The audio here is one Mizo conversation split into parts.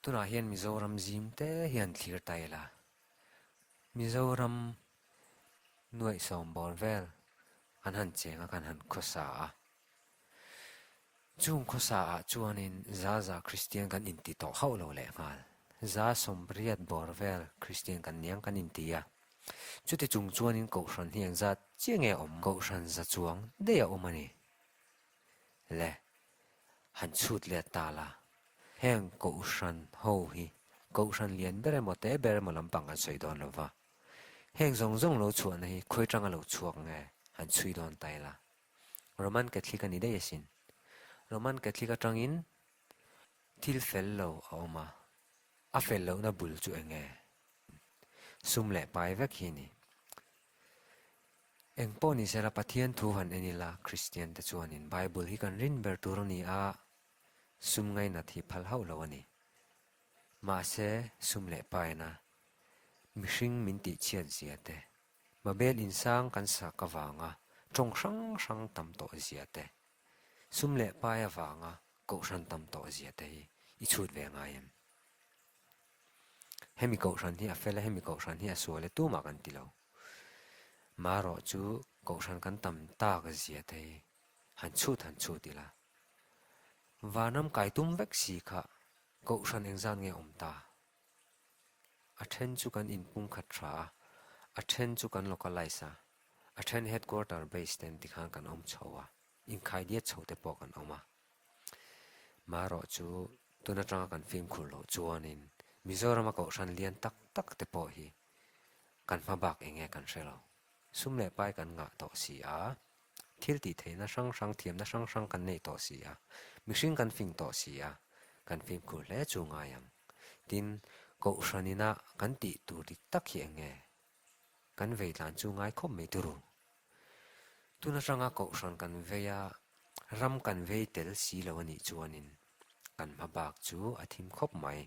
Tunah hian Mizoram zim te hian thlir ta ila. Mizoram nuaihsawm bawr vel kan han cheng a, kan han khawsa a. Chung khawsa ah chuanin za za Kristian kan inti tawh hauh lo lehnghal. Za sawmriat bawr vel Kristian kan niang kan inti a. Chuti chung chuanin Kohhran hi engzat chiah nge awm? Kohhran za chuang daih a awm a ni. Le, han chhut let ta la. Heng Kohhran ho hi Kohhran lian ber emaw te ber emaw lampang kan sawi dawn lo va. Heng zawng zawng lo chhuahna hi khawi tanga lo chhuak nge han chhui dawn ta ila. Roman Catholic a ni daih asin. Roman Catholic atangin thil fel lo a awm a, a fel lohna bul chu eng nge? Sum leh pai vek hi a ni. Eng pawh ni sela Pathian thu han en ila Kristian te chuanin Bible hi kan rin ber tur a ni a, sum ngainat hi phal hauh lo a ni. Mahse sum leh paina mihring min tihchhiat zia te, Babel insang kan sak avanga tawng hrang hrang tam tawh zia te, sum leh pai avanga kohhran tam tawh zia te hi i chhut ve ngai em? Hemi kohhran hi a fel a, hemi kohhran hi a sual e tumah kan ti lo. Marawh chu kohhran kan tam tak zia te hi han chhut han chhut ila. Vanram kai tum vek si kha kohhran engzat nge awm ta? A then chu kan inpumkhat tha a, a then chu kan localize a, a then headquarter base ten tikhan kan awm chho a, inkhaidiat chho te pawh kan awm a. Marawh chu tun atanga kan fimkhur loh chuanin Mizorama kohhran lian tak tak te pawh hi kan hma bak eng nge kan hre lo. Sum leh pai kan ngah tawh si a, thil tih theihna hrang hrang, thiamna hrang hrang kan neih tawh si a, mihring kan fing tawh si a, kan fimkhur hle chu ngai ang. Tin, Kohhran ina kan tih tur dik tak hi eng nge? Kan vei tlan chu ngai khawp mai turu. Tun atanga Kohhran kan vei a, ram kan vei tel si lo a nih chuanin kan hma bak chu a thim khawp mai.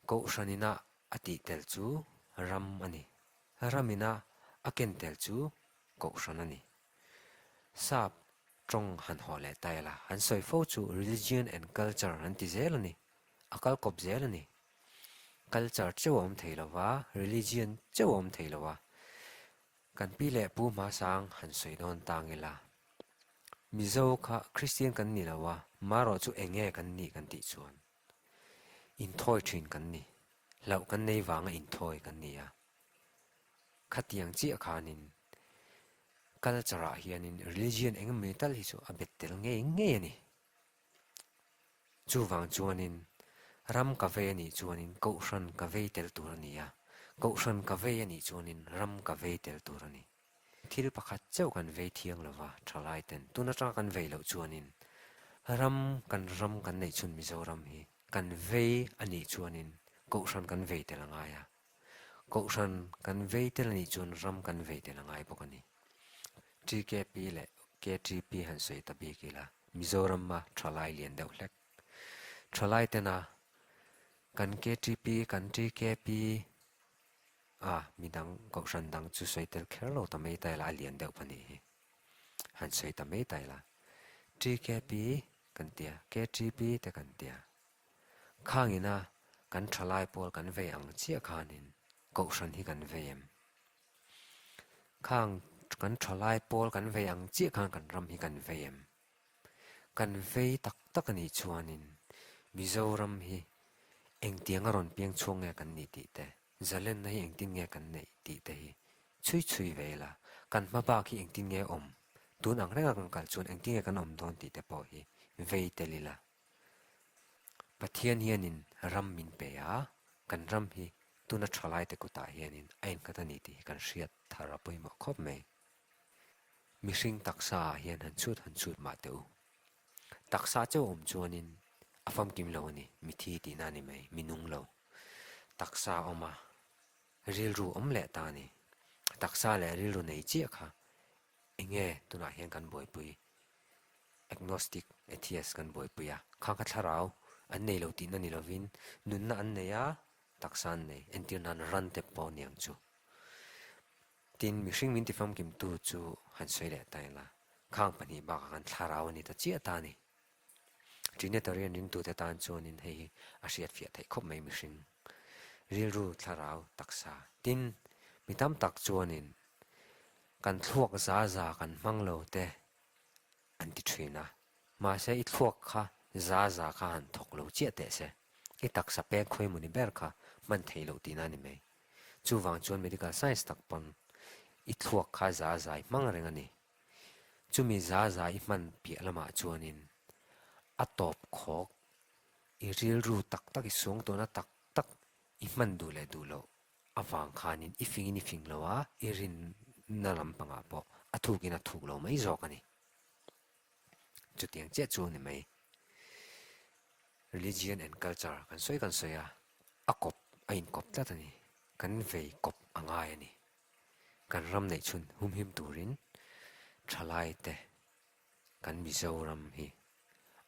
Kohhran ina a tih tel chu ram a ni. Ram ina a ken tel chu Kohhran a ni. Sap tawng han haw leh ta ila, an sawi fo chu religion and culture an ti zel a ni, a kal kawp zel a ni. Culture cheu a awm thei lo va, religion cheu a awm thei lo a. Kan pi leh pu hmasang han sawi dawn tang ila, Mizo kha Kristian kan ni lo a, marawh chu eng nge kan nih kan tih chuan inthawi thin kan ni, hlauh kan nei vanga inthawi kan ni a. Khatiang chiah khanin culture ah hianin religion eng emaw tal hi chu a bet tel ngei ngei a ni. Chuvang chuanin ram ka vei a nih chuanin kohhran ka vei tel tur a ni a, kohhran ka vei a nih chuanin ram ka vei tel tur a ni. Thil pakhat chauh kan vei thiang lova thalai ten tun atanga kan vei loh chuanin ram kan ram kan neih chhun Mizoram hi kan vei a nih chuanin kohhran kan vei tel a ngai a. Kohhran kan vei tel anih chuan ram kan vei tel a ngai bawk a ni. TKP leh KTP han sawi ta bik ila, Mizorama thalai lian deuh hlek. Thalai tena kan KTP, kan TKP a midang kohhran dang chu sawi tel kher lo ta mai ta ila a lian deuh pahnih hi. Han sawi ta mai ta ila. TKP kan tia, KTP te kan tia. Khangina kan thalai pawl kan vei ang chiah khanin Kohhran hi kan vei em? Khang kan thalai pawl kan vei ang chiah khan kan ram hi kan vei em? Kan vei tak tak a nih chuanin Mizoram hi engtiang a rawn piang chhuak nge kan nih tih te, zalenna hi engtin nge kan neih tih te hi chhui chhui ve ila, kan hma bak hi engtin nge awm, tun ang renga kan kal chuan engtin nge kan awm dawn tih te pawh hi vei tel ila. Pathian hianin ram min pe a, kan ram hi tuna thalaite kutah hianin a innghat a ni tih hi kan hriat thar a pawimawh khawp mai. Mihring taksa ah hian han chhut han chhut mah teh u. Taksa chauh awm chuanin a famkim lo a ni, mithi tihna a ni mai, mi nung lo. Taksa awm a, rilru awm leh ta a ni. Taksa leh rilru nei chiah kha enge tunah hian kan buaipui? Agnostic atheist kan buaipui a, khang kha thlarau an nei lo tihna ni lovin nunna an nei a, taksa an nei, entir nan ran te pawh ni ang chu. Tin, mihring min tifamkimtu chu han sawi leh ta ila, khang pahnih bakah khan thlarau a ni ta chiah ta a ni. Trinitarian ringtute tan chuanin hei hi a hriatfiah theih khawp mai mihring rilru thlarau taksa. Tin, mi tam tak chuanin kan thluak za za kan hmang lo te an ti thin a, mahse i thluak kha za za kha han thawk lo chiah teh se, i taksa peng khawi mawni ber kha hman theih loh tihna a ni mai. Chuvang chuan medical science tak pawn i thluak kha za za i hmang reng a ni. Chumi za za i hman piah lamah chuanin a tawp khawk i rilru tak tak i suangtuahna tak tak i hman duh leh duh loh avang khanin i fingin i fing lo a, i rinna lampangah pawh a thukin a thuk lo mai zawk a ni. Chutiang chiah chu a ni mai. Religion and culture kan sawi kan sawi a, a kawp a inkawp tlat a ni. Kan vei kawp a ngai a ni. Kan ram neih chhun humhim turin thalai te kan Mizoram hi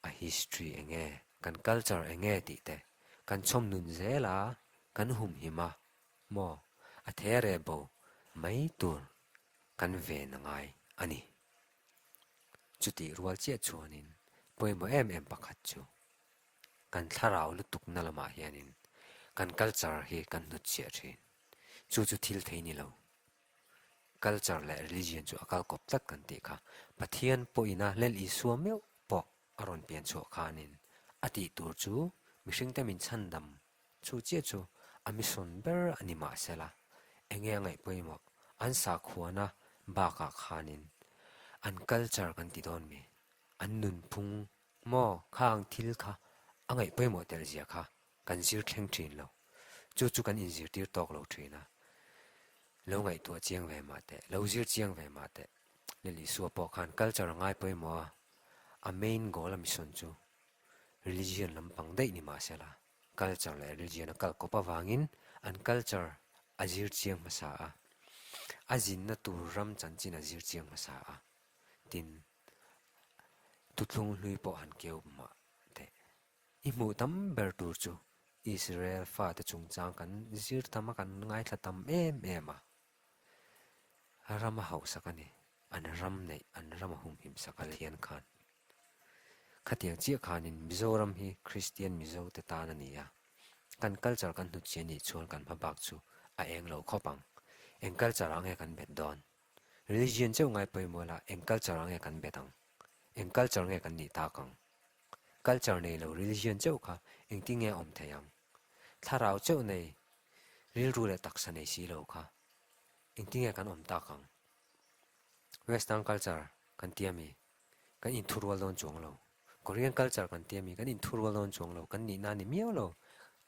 a history eng nge, kan culture eng nge tih te kan chhawm nun zel a, kan humhim a maw a there bo mai tur kan ven a ngai a ni. Chutih rual chiah chuanin pawimawh em em pakhat chu kan thlarau lutukna lamah hianin kan culture hi kan hnutchhiah thin. Chu chu thil thei ni lo. Culture leh religion chu a kal kawp tlat kan tih kha. Pathian pawhina Lel Isua meuh pawh a rawn pian chhuah khanin a tih tur chu mihringte min chhandam chu chiah chu a mission ber a ni mahsela enge a ngaih pawimawh an sakhuana bakah khanin an culture kan ti dawn mi an nunphung maw khang thil kha a ngaih pawimawh tel zia kha Kan zir thleng thin lo. Chu chu kan inzirtir tawk lo thin a. Lo ngaihtuah chiang ve mah teh, lo zir chiang ve mah teh. Lel Isua pawh khan culture a ngai pawimawh a, a main goal a mission chu religion lampang daih ni mah sela, culture leh religion a kal kawp avangin an culture a zir chiang hmasa a, a zinna tur ram chanchin a zir chiang hmasa a, tin thuthlung hlui pawh han keu mah teh. I hmuh tam ber tur chu Israel fate chungchang kan zir tam a, kan ngaithla tam em em a. Ram a hauhsak a ni, an ram neih, an ram a humhim sak a Pathian khan. Khatiang chiah khanin Mizoram hi Kristian Mizo te tan a ni a, kan culture kan hnutchhiah nih chuan kan hmabak chu a eng lo khawp ang. Eng culture ah nge kan bet dawn? Religion chauh ngai pawimawh la eng culture ah nge kan bet ang? Eng culture nge kan nih tak ang? Culture nei lo religion chauh kha engtin nge a awm thei ang? Thlarau chauh nei, rilru leh taksa nei si lo kha engtin nge kan awm tak ang? Western culture kan tia mi, kan inthurual dawn chuang lo. Korean culture kan tia mi, kan inthurual dawn chuang lo. Kan nihna a ni miau lo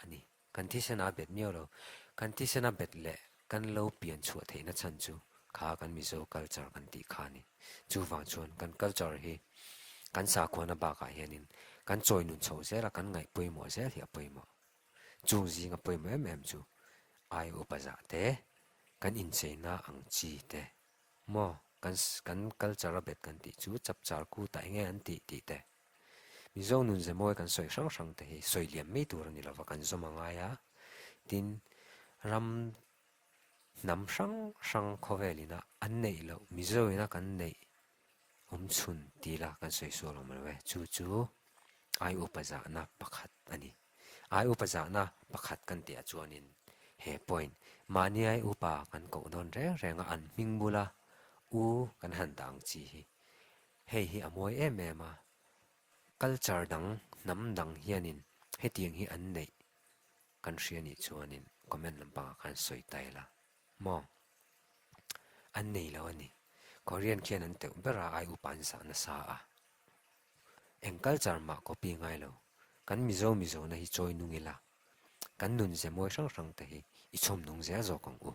a ni. Kan thisen a bet miau lo. Kan thisen a bet leh kan lo pian chhuah theihna chhan chu kha kan Mizo culture kan tih kha a ni. Chuvang chuan kan culture hi kan sakhuana bakah hianin kan chawi nun chhoh zel a, kan ngaih pawimawh zel hi a pawimawh. Chung zinga pawimawh em em chu ai upa zah te, kan incheina ang chi te maw kan kan culture a bet kan tih chu chapchar kutah enge an tih tih te. Mizo nun ze mawi kan sawi hrang hrang te hi sawi liam mai tur a ni lova kan zawm a ngai a, tin ram hnam hrang hrang khawvel ina an neih loh Mizo ina kan neih awm chhun ti ila kan sawi sual awm lo e, chu chu ai upa zahna pakhat a ni. Ai upa zahna pakhat kan tih ah chuanin he point mahni ai upa kan koh dawn reng reng a an hming bula u kan han dah ang chi hi Hei hi a mawi em em a, culture dang, hnam dang hianin hetiang hi an neih kan hria nih chuanin comment lampangah khan sawi ta ila maw? An nei lo a ni. Korean khian an teuh ber a, ai upa an zah nasa a. Eng culture mah copy ngai lo. Kan Mizo Mizona hi chawi nung ila, kan nun ze mawi hrang hrang te hi i chhawm nung zel zawk ang u.